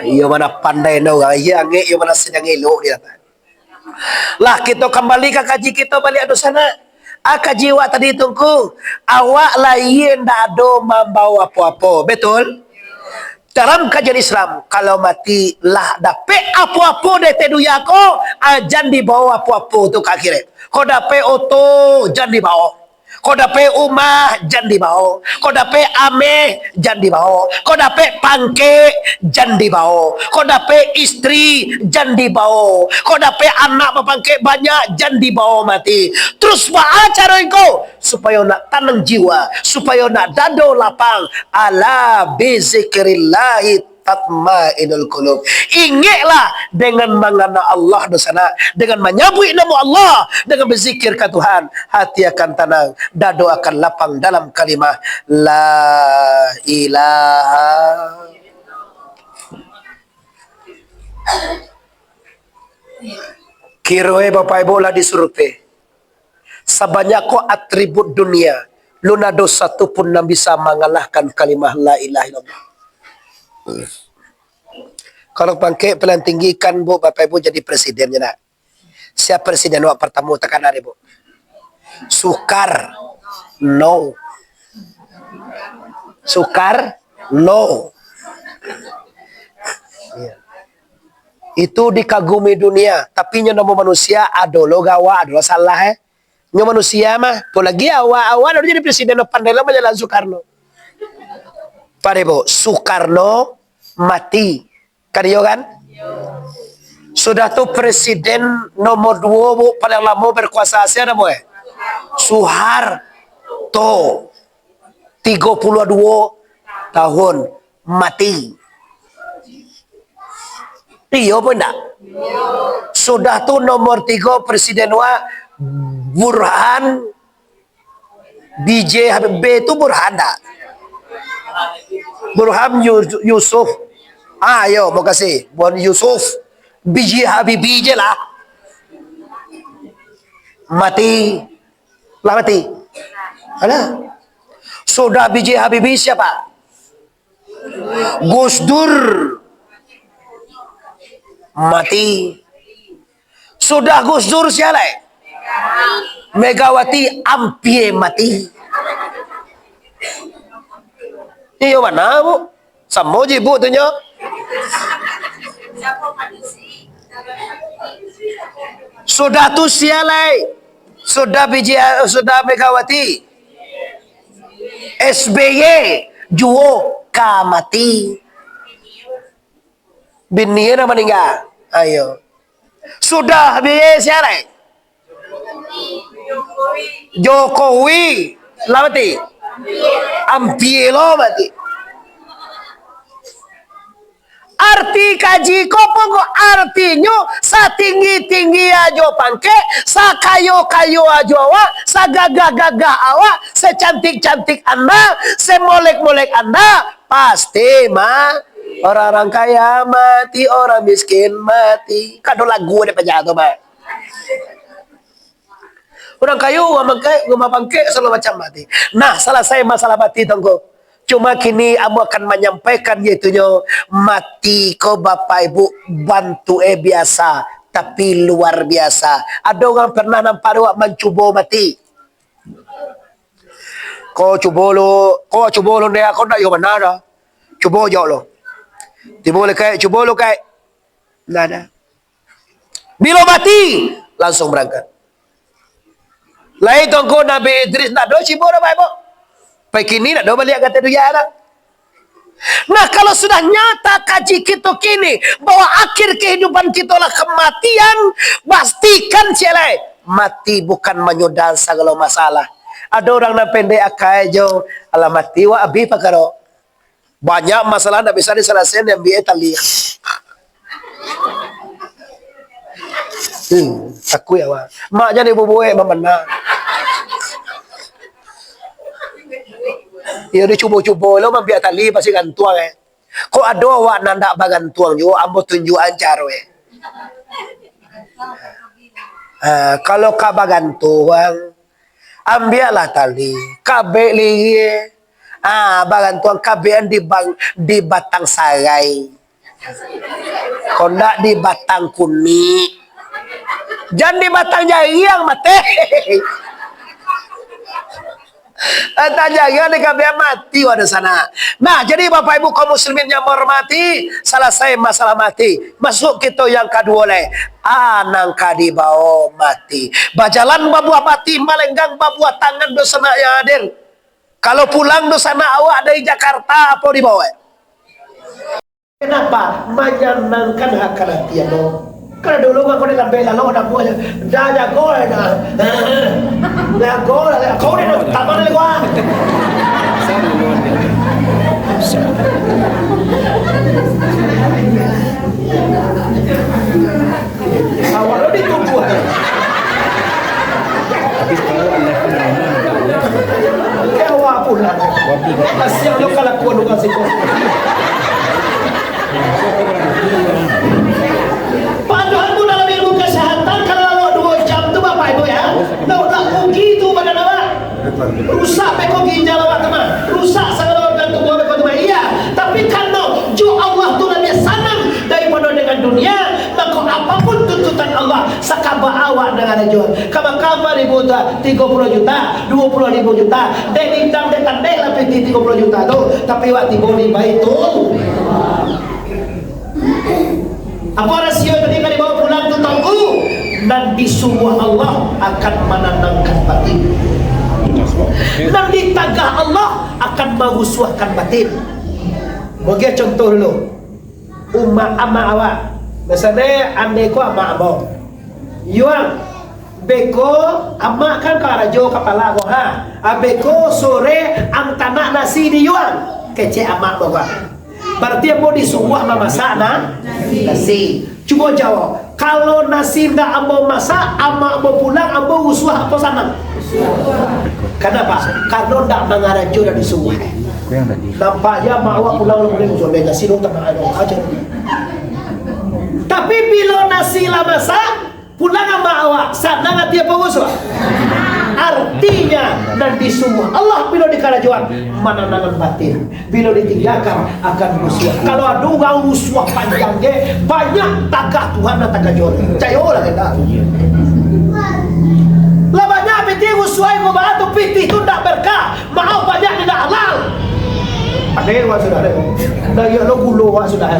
Iyo bana pandai dah urang, iyo angek, iyo bana sadang elok dia. Lah, kito kambali ka kaji kito baliak tu sanak. Ah, kaji awak tadi tu, Ngku, awak lahia ndak ado mambawa apo-apo, betul? Dalam kajian Islam, kalau mati lah dapek apo-apo dari dunia ko, ah, jan dibawa apo-apo tu ka akhirat. Kok dapek oto, jan dibawa. Kok dapek umah, jan dibawa. Kok dapek ameh, jan dibawa. Kok dapek pangkek, jan dibawa. Kok dapek istri, jan dibawa. Kok dapek anak bapangkek banyak, jan dibawa mati. Terus baa caro engkau? supayo nak tanang jiwa, supayo nak dado lapang. Ala bizikrillahi tatmainnul qulub. Ingeklah, dengan mangana Allah doh sanak, dengan manyabuik namo Allah, dengan bazikir ka Tuhan, hati akan tanang, dado akan lapang dalam kalimah la ilaha. Kiroe Bapak Ibu lah disurvei. Sabanyak ko atribut dunia, lun ado satu pun nan bisa mangalahkan kalimah la ilaha illallah. Kalau pangkek paling tinggi kan, Bu, Bapak Ibu jadi presiden je nak. Sia presiden awak partamo takana, Bu? Soekarno. Soekarno. Iya. Itu dikagumi dunia, tapi nyo namo manusia ado lo gawa, ado lo salah, eh. Nyo manusia mah, apolagi awak, awak ado jadi presiden, pandai lah manjalan Soekarno. Pade, Bu, Soekarno mati. Kan iyo kan? Sudah tu presiden nomor duo, Bu, paling lamo berkuasa sia namo, eh? Soeharto. Tigo puluah duo tahun mati. Iyo apo indak? Sudah tu nomor tigo presiden wa Burhan B J Habibie tu Burhan dak? Burhan Yu-, Yusuf. Ah, yo, makasih. Burhan Yusuf. B J Habibie je lah. Mati. Lah mati. Alah. Sudah B J Habibie siapa? Gus Dur. Mati. Sudah Gus Dur sia lai? Megawati ampia mati. Iyo bana, Bu. Samo je, Bu, tu nyo. Sudah tu sia lai? Sudah B J, sudah Megawati. S B Y juo ka mati. Bini nan maningga. Ayo. Sudah B Y sia lai? Jokowi. Lah mati? Ampia lo mati. Arti kaji ko pokok artinyo, satinggi-tinggi ajo pangkek, sakayo-kayo ajo awak, sagagah-gagah awak, secantik-cantik anda, semolek-molek anda, pasti ma-, orang-orang kaya mati, orang miskin mati. Kan ado lagu dek paja tu, Mak. Urang kayo, urang pangkek, rumah pangkek, sagalo macam mati. Nah, salasai masalah mati tu ngko. Cuma kini ambo akan manyampaikan, yaitunyo mati ko, Bapak Ibu, bantuak e biasa, tapi luar biasa. Ado urang pernah nampak awak mancubo mati? Ko cubo lo, ko cubo lo, ndak, ko ndak yo bana dah. Cubo jo lo. Tibo lo, Kaik, cubo lo, Kaik. Ndak ado. Bilo mati, langsuang barangkek. Lai tu ngko Nabi Idris ndak do cibo do bae, bo. Pai kini ndak do baliak ka ateh dunia dah. Nah, kalau sudah nyata kaji kito kini, bahwa akhir kehidupan kito lah kematian, pastikan ciek lai, mati bukan manyudah sagalo masalah. Ado urang nan pendek akai jo, alah mati wak abih pakaro. Banyak masalah ndak bisa disalasaian, diambiak tali. Hmm, takuik awak. Mak jadi bubuek mamana. Iyo, dicubo-cubo lo mambiak tali pasti gantuang, eh. Kok ado awak nan ndak bagantuang juo, ambo tunjuakan caro, eh. Ha, kalau ka bagantuang, ambiaklah tali, kabek lihia. Ah, bagantuang kabekan di bang-, di batang sarai. Kok ndak di batang kunik. Jan di batang jariang, mati. Batang jariang di kabekan mati, wadah sana. Nah, jadi Bapak Ibu kaum muslimin yang menghormati, salasai masalah mati. Masuk kito yang kaduo lai. Ah, nan ka dibao mati. Bajalan babuah mati, malenggang babuah tangan, dunsanak yang hadir. Kalau pulang dunsanak awak dari Jakarta, apo dibao? Kenapa? Manyanangkan hati, ado. Kalau dulu mah kau di lambek lalu, dah buah je. Dah jago lah dah. Jago lah, kau ni dah taman lagi, wah. Awak lo ditunggu. Kawa pulang. Kasian lo kalakuan urang siko. Padohal mun dalam ilmu kesehatan, kalau lalok duo jam tu, Bapak Ibu, ya, ndak, ndak rugi tu badan awak. Rusak beko ginjal awak tu mah. Rusak sagalo organ tubuh beko tu mah. Iya, tapi karano jo Allah tu labiah sanang daripado dengan dunia, mako apapun tuntutan Allah, sakaba awak nan ado jo. Ka Makah ampek ribu tu, tigo puluah juta, duo puluah ribu juta. Dek dindang, dek tandeh lah pitih tigo puluah juta tu, tapi awak tibo di Baitul. Apo rasio tadi ka dibawa pulang tu, Tuanku? Nan disuruah Allah akan mananangkan batin. Nan ditagah Allah akan marusuahkan batin. Bagian contoh dulu. Umak amak awak. Misalnyo, andai ko amak ambo. Yuang, beko amak kan karajo kapalo ko, ha? Abeko sore ang tanak nasi di yuang. Kecek amak bawa. Barati ambo disuruah mamasak na-, nasi. Cubo jawab, kalau nasi ndak ambo masak, amak ambo pulang, ambo rusuah apo sanang? Kanapa? Karano ndak mangarajo nan disuruah. Nampak ja amak awak pulang, lah mulai rusuah, nasi dong tanak ajo. Tapi bilo nasi lah masak, pulang amak awak, sanang ati apo rusuah? Artinyo, nan disuruah Allah bilo dikarajoan, mananangan batin. Bilo ditinggakan, akan rusuah. Kalau ado urang rusuah panjang je, banyak tagah Tuhan nan tagah jo. Cayolah kita. Lah banyak pitih rusuah, ibu bapa tu, pitih tu ndak berkah. Maaf, banyak indak halal. Pandai wak sudah deh. Dah, iyo lo gulo wak sudah.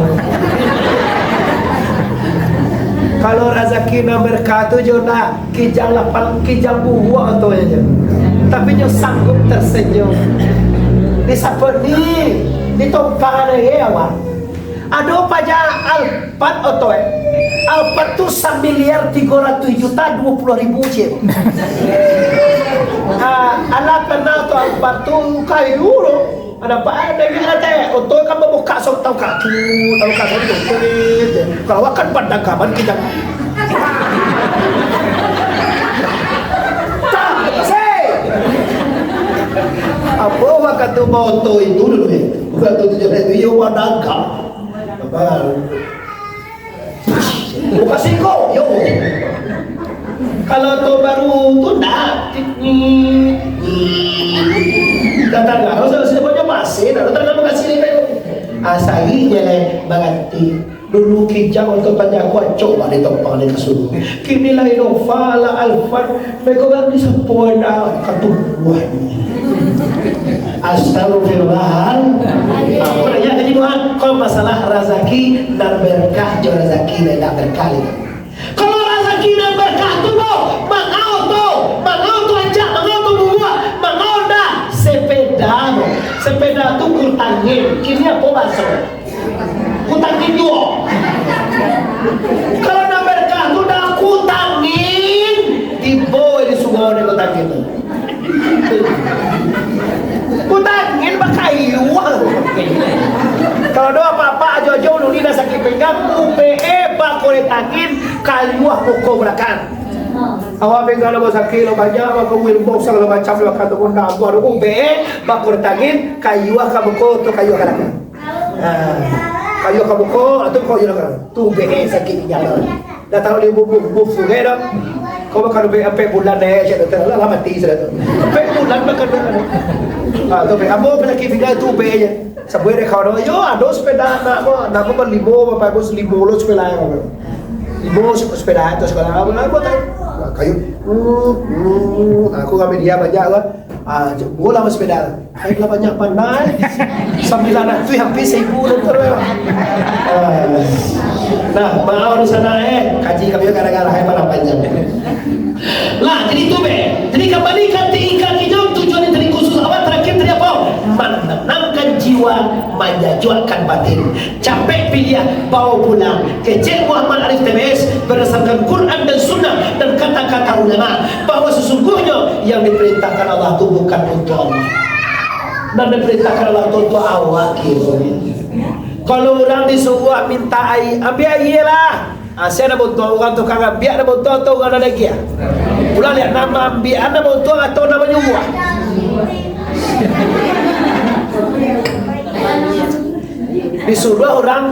Kalau razaki nan berkah tu jo nak kijang lapan, kijang buruak tu aja. Tapi nyo sanggup tersenyum. Di sapo ni, di tompang ado ye awak. Ado paja Alphard oto eh. Alphard tu samiliar tigo ratuih juta duo puluah ribu ciek. Ah, alah kenal tu Alphard tu kayu lo. Ada apa ada ni ada teh. Oto kan babuka sok tau ka. Tau ka sok tu. Kalau akan pandagaman kita. Tak, sih. Apa waktu moto itu dulu eh? Waktu tu jadi itu yo wadaga. Apa? Buka siko, yo. Kalau tu baru tu ndak. Datang lah, kalau sudah punya masih, dah datang lah, makasih ni, kan. Asal ni je lah, berarti. Dulu kijang untuk tanya aku, acok balik tompang ni kasur. Kini lah Innova, lah Alphard, mereka kan bisa poda katubuhan. Astagfirullah. Aku nanya tadi, Tuhan, kau masalah razaki, nan berkah jo razaki, nan tak berkah ni. Kalau razaki nan berkah tu, bo, mangau tu, mangau tu ancak, mangau tu buruak, mangau dah, sepeda, bo. Sepeda tu kutangin. Kini apa bahasa? Kutangin juo. Kalau nan berkah tu dah kutangin, tibo di sungai ni kutangin tu. Kutangin bakayuah. Kalau doh apak-apak ajo-ajo ulun ni dah sakik pinggang, U B E bakorek tangin, kayuah pokok balakang. Awak pinggang lah basakik lah banyak, maka wilbok sagalo macam lah kata pun dah buat U B E bakorek tangin, kayuah ka muko tu kayuah ka balakang. Ha. Kayuah ka muko, tu kayuah ka balakang. Tu U B E sakik pinggang lah. Dah tahu dia bubuk, bubuk sungai dah. Kau makan lebih ampek bulan deh, cak dokter. Lah, lah mati sudah tu. Ampek bulan makan dah. Ha, tu be. Ambo penyakit pinggang tu be je. Sampai deh kawan, yo, ado sepeda anak ko, anak ko kan limo, bapak ibu limo lo sepeda yang ko. Limo se-, sepeda tu sekolah. Ambo, ambo kan. Nah, kayu. Hmm, hmm. Aku ngambil dia banyak lah. Ah, bola mas sepeda. Ai lah banyak pandai. Sambilan ratuih hampir saribu dokter. Ah. Nah, maaf di sana eh. Kaji kami gara-gara hai malam panjang. Lah, jadi tu be. Jadi kembali ka tingkah kijang tujuan yang tadi khusus awak terakhir tadi apa? Menenangkan jiwa, menyajuakkan batin. Capek piliah, bawa pulang. Kecek Muhammad Arif T B S, Berdasarkan Quran dan Sunnah dan kata-kata ulama, bahwa sesungguhnyo yang diperintahkan Allah tu bukan untuk Allah. Nan diperintahkan Allah tu untuk awak kiro. Kalau urang disuruah minta aia, ambiak aia lah. Ah, sia nan bauntuang, urang tukang ambiak nan bauntuang atau urang nan agiah? Pulang liek, nan maambiak nan bauntuang atau nan manyuruah? Disuruah urang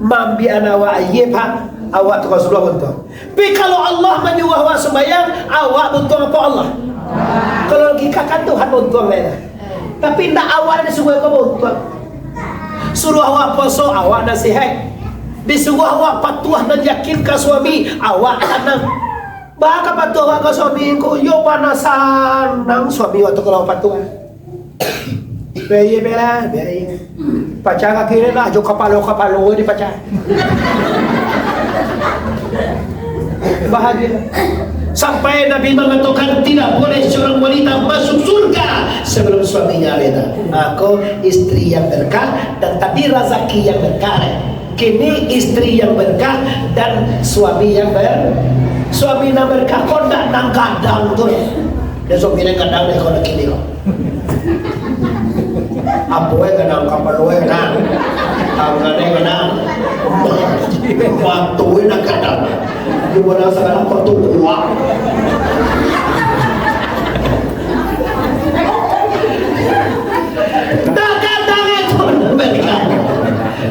maambiak awak aia, Pak, awak tukang suruah bauntuang. Tapi kalau Allah manyuruah awak sumbayang, awak bauntuang apo Allah? Kalau logika kan Tuhan bauntuang lai lah. Tapi indak, awak nan disuruah ko bauntuang. Suruah awak puaso, awak nan sehat. Disuruah awak patuah nan yakin ka suami, awak tanang. Baa ka patuah awak ka suami ko, yo bana sanang suami awak tu kalau patuah. Biayi, biayi, biayi. Pacah kaki ni lah, jo kapalo-kapalo ni pacah. Bahagia. Sampai Nabi mangatokan, tidak boleh seorang wanita masuk surga sebelum suaminya reda. Mako, istri yang berkah dan tadi razaki yang berkah. Kini istri yang berkah dan suami yang ber-, suami nan berkah ko ndak nan gadang tu. Dan suami nan gadang deh ko nan kini ko. Apo eh gadang, kapalo eh gadang. Tangan eh gadang. Batu eh nan gadang. Di mana sakarang batu kuak. Dak gadang itu berkah.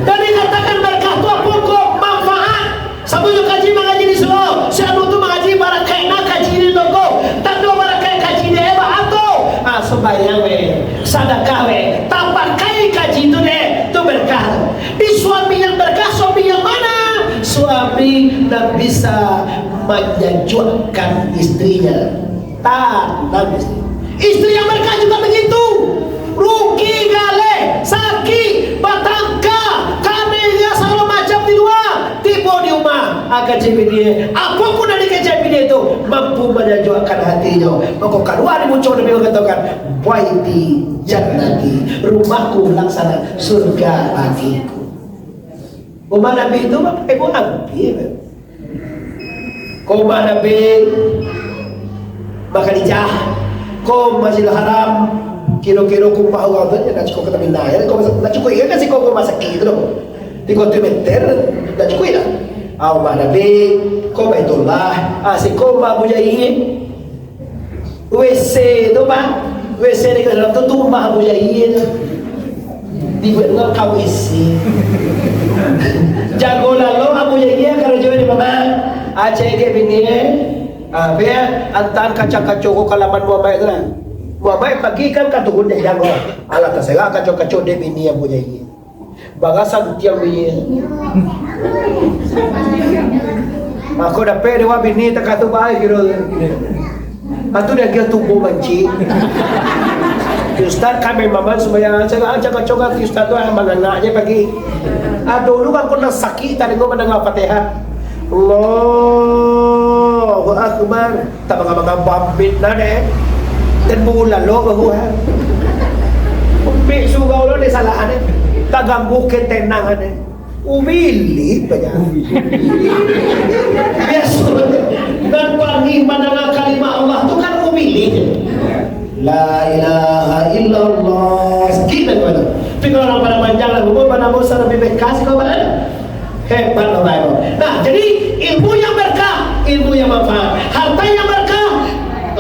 Dan dikatakan berkah tu apo ko? Manfaat. Sabanyak kaji mangaji di surau, si anu tu mangaji barakaik na kaji di toko, tando barakaik kaji di hebat ato. Ah, sumbayang weh, sadakah weh, tapakai kaji tu deh, tu berkah. Di suami yang berkah, suami yang mana? Suami nan bisa manyajuakkan istrinya. Tanang istri. Istri yang berkah juga begitu. Rugi galeh, sakik, batangka, kanai sagalo macam di lua, tibo di rumah, ah, kecek bini, apo pun nan dikecek bini tu mampu manyajuakkan hatinyo. Mako kalua di muncul Nabi mangatokan, "Baiti jannati, rumahku laksana surga bagiku." Rumah Nabi tu, Bapak Ibu, ampia. Ko rumah Nabi, rumah Khadijah, ko Masjidil Haram, kiro-kiro ko rumah urang tu, ndak cukuik ka Mina, yo, ko masa, ndak cukuik kan, siko ko rumah sakik tu doh. Tigo ratus meter, ndak cukuik lah. Ah, rumah Nabi, ko Baitullah, ah, siko rumah Abu Jahil. W C tu, Pak, W C di dalam tu, tu rumah Abu Jahil tu. Dibuek urang ka W C. Jago lalu Abu Jahil karajo di rumah. Aceh ke bini, eh. Ah, biar antaan kacang-kacang ko ka laman Muhammad tu lah. Muhammad pagi kan ka turun dari jago. Alah, taserah kacang-kacang dek bini Abu Jahil. Barasan tiang bini. Mako dapek dewa bini takah tu bae kiro. Atu dia agiah tubuh mancik. Ustaz kami maman sembahyang, saya cakap-cakap ustaz tu, ah, manganak je pagi. Ah, dulu kan pernah sakit tadi gua mendengar Fatihah. Allahu Akbar. Tabanga-banga bambit nah deh. Dan bulan lo bahu ha. Umbik surau lo deh salah deh. Taganggu ketenangan deh. Umili banyak. Biaso. Dan panggih mandanga kalimah Allah tu kan umili je. La ilaha illallah. Sakit lah tu. Tapi kalau orang pada panjang lah, umur pada bosan lebih bekas kau pada. Hebat, Bapak Ibu. Nah, jadi ilmu yang berkah, ilmu yang manfaat. Harta yang berkah,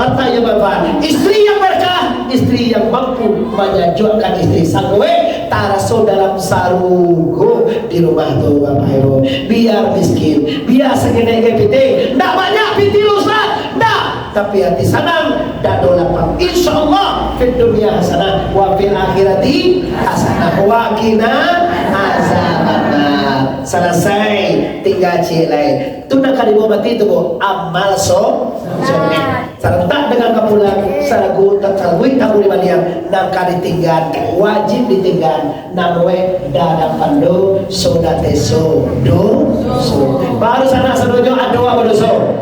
harta yang manfaat. Istri yang berkah, istri yang mampu manyajuakkan istri. Sampai taraso dalam sarugo di rumah tu, Bapak Ibu. Biar miskin, biar sakenek pitih. Ndak banyak pitih, Ustaz. Ndak. Tapi hati sanang, dado lapang. Insya Allah, fid dunya hasanah, wa fil akhirati hasanah, wa qina azabannar. Salasai, tingga ciek lai. Tu nan ka dibawa mati tu, Bu, amal so-, soleh. Sarantak dengan kapulang, saragu, saragu tabu di baliang, nan ka ditinggan, wajib ditinggan. Namo e dalam pando, so date so, do, so. Baru sanak sadonyo ado apo doso?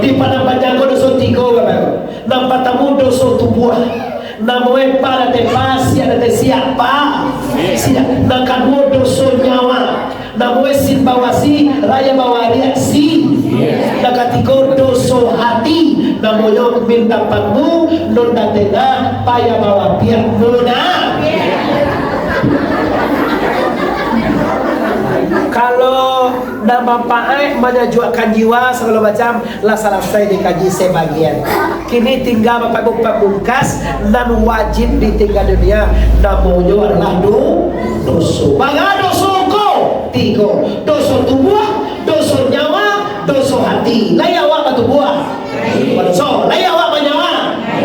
Di Padang Panjang ko doso tigo, Bapak. Nan partamo doso tubuah. Namo e pa date pa, siak date siak, pa, siak. Nan kaduo doso nyawa. Namo e sin bawasi, raya bawariak, si. Bintang panggung, nun datena, payah bawa piak muna. Kalau nak manfaat, manyajuakkan jiwa, sagalo macam, lah salasai dikaji sabagian. Kini tingga Bapak Ibu pamungkas, nan wajib ditingga dunia, namonyo adalah do-, doso. Bara doso ko? Tigo. Doso tubuah, doso nyawa, doso hati. Lai awak batubuah? Badoso. Lai awak banyawa?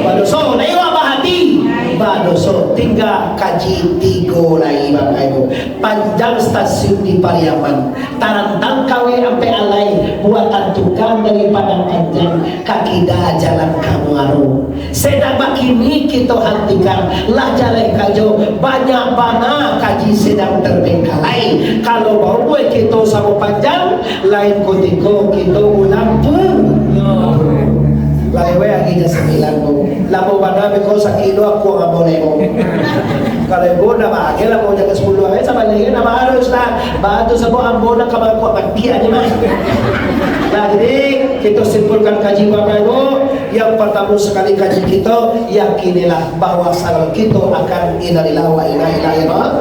Badoso. Lai awak bahati? Badoso. Tingga kaji tigo lai, Bapak Ibu. Panjang stasiun di Pariaman, tarantang kaweh ampek alai, buatan tukang dari Padang Panjang, ka kida jalan ka Muaro. Sadang bakini kito hantikan, lah jaleh karajo, banyak bana kaji sadang tabengkalai. Kalau baumua kito samo panjang, lain kutiko kito balampu. Lai weh, agihnyo sambilan, Bu. Lamo bana beko sakilo aku ambo lemo. Kalau ibu nak bahagia lah, mau jaga sepuluh hari, sabalai nak bahagia, Ustaz. Batu sebab ambo nak kamar kuat mati aja, Mas. Nah, jadi, kita simpulkan kaji Bapak Ibu. Yang pertama sekali kaji kita, yakinilah bahwa segala kita akan innalillahi wa inna ilaihi raji'un.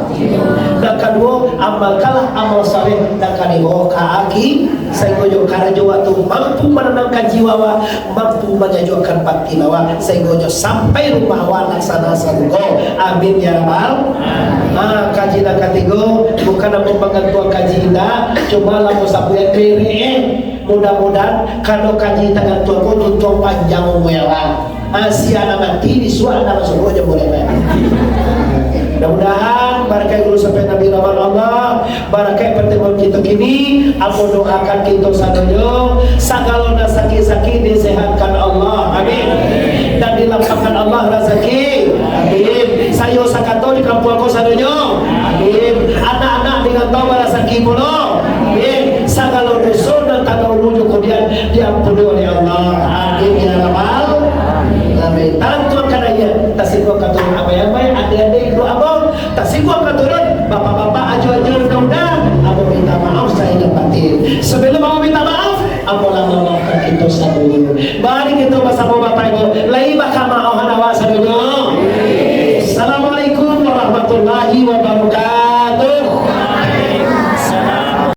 Yang kedua, amalkanlah amal saleh, dan kadibo ka aki, sehingga jo karajo waktu mampu menenangkan jiwa awak, mampu manyajuakkan batin awak, sahinggonyo sampai rumah awak laksana sarugo. Amin ya rabbal. Ha, kaji nan katigo, bukan ambo manggantuang kaji indak, cuma lah ambo sabuik merek, eh. Mudah-mudahan kalau kaji tagantuang ko tuntuang panjang umua awak. Ha, sia nan mati, bisuak nan masuak jo buliah. Mudah-mudahan barakat guru sampai Nabi rahmat Allah, barakat pertemuan kita kini, ambo doakan kita sadonyo, sagalo nan sakit-sakit disehatkan Allah. Amin. Dan dilapangkan Allah razaki. Amin. Sayo sakato di kampuang ko sadonyo. Amin. Anak-anak di rantau barazaki pulo. Amin. Sagalo doso nan tadahulu jo kudian diampuni oleh Allah. Amin ya rabbal alamin. Tantu akan ayat tasingguang kato abai-abai, adik-adik, ibu abang. Tasingguang ka turun, bapak-bapak, ajo-ajo, uda-uda, ambo minta maaf lahir dan batin. Sabalun ambo minta maaf, ambo lah mamaafkan kito sadonyo. Mari kito basamo Bapak Ibu, lai baka